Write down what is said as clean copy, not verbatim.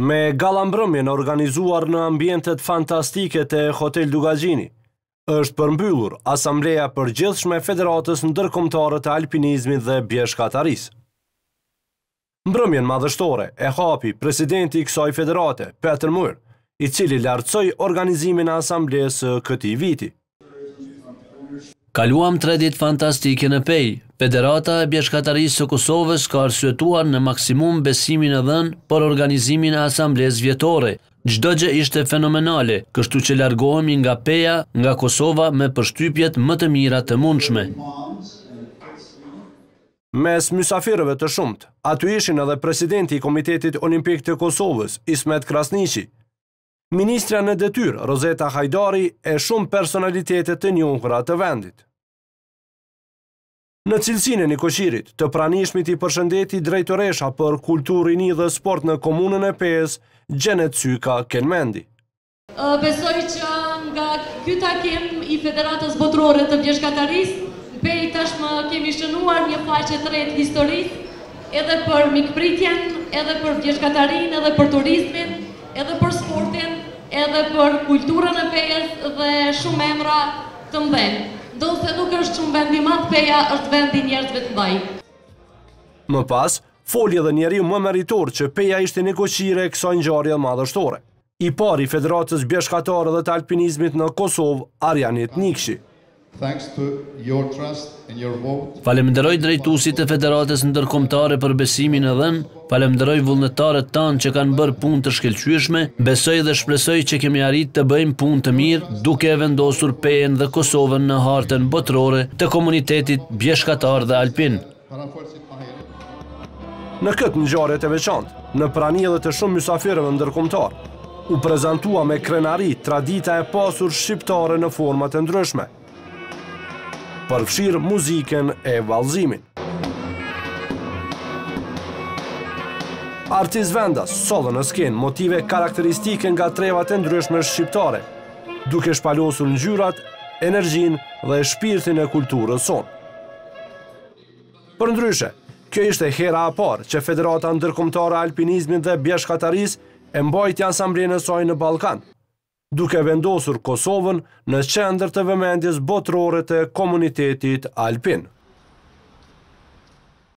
Me galla-mbrëmjen e organizuar në ambientet fantastike te Hotel Dukagjini, është përmbyllur Asambleja e Përgjithshme e Federatës Ndërkombëtare të Alpinizmit dhe Bjeshkatarisë. Mbrëmjen madhështore e hapi presidenti i kësaj federate, Peter Muir, i cili lartësoi organizimin e asamblesë së këtij viti. Kaluam tre ditë fantastike në Pejë. Federata e Bjeshkatarisë së Kosovës ka arsyetuar në maksimum besimin e dhënë për organizimin e asamblesë vjetore. Çdo gjë ishte fenomenale, kështu që largohemi nga Peja, nga Kosova me përshtypjet më të mira të mundshme. Mes mysafirëve të shumtë, aty ishin edhe presidenti i Komitetit Olimpik të Kosovës, Ismet Krasniqi, ministrja në detyrë, Rozeta Hajdari e shumë personalitete të njohura të vendit. Në cilësinë e nikoqirit, të pranishmit i përshëndeti drejtoresha për Kulturë, Rini dhe Sport në Komunën e Pejës, Xhenet Cyka Kelmendi. Besoj që nga ky takim i Federatës Botërore të Bjeshkatarisë, në Pejë tashmë kemi shënuar një faqe të re të historisë, edhe për mikpritjen, edhe për bjeshkatarinë, edhe për turizmin, edhe për sportin, edhe për kulturën e Pejës dhe shumë emra të mëdhenj. Ndonëse nuk është shumë vend i madh Peja, është vend i njerëzve të mëdhenj. Më pas, foli edhe njeriu më meritor që Peja ishte nikoqire e kësaj ngjarje madhështore. I pari i Federatës Bjeshkatare dhe të Alpinizmit në Kosovë, Arianit Nikçi. Falënderoj drejtuesit e Federatës Ndërkombëtare për besimin e dhënë, falënderoj vullnetarët tanë që kanë bërë punë të shkëlqyeshme, besoj dhe shpresoj që kemi arritë të bëjmë punë të mirë duke e vendosur Pejën dhe Kosovën në hartën botërore të komunitetit bjeshkatar dhe alpin. Në këtë ngjarje të veçantë, në prani edhe të shumë mysafirëve ndërkombëtarë, u prezantua me krenari tradita e pasur shqiptare në forma të ndryshme, përfshirë muzikën e vallëzimin. Artistë vendas sollën në skenë motive karakteristike nga trevat e ndryshme shqiptare, duke shpalosur ngjyrat, energjinë dhe shpirtin e kulturës sonë. Përndryshe, kjo ishte hera e parë që Federata Ndërkombëtare e Alpinizmit dhe Bjeshkatarisë e mbajti asamblenë e saj në Ballkan, duke vendosur Kosovën në qendër të vëmendjes botërore të komunitetit alpin.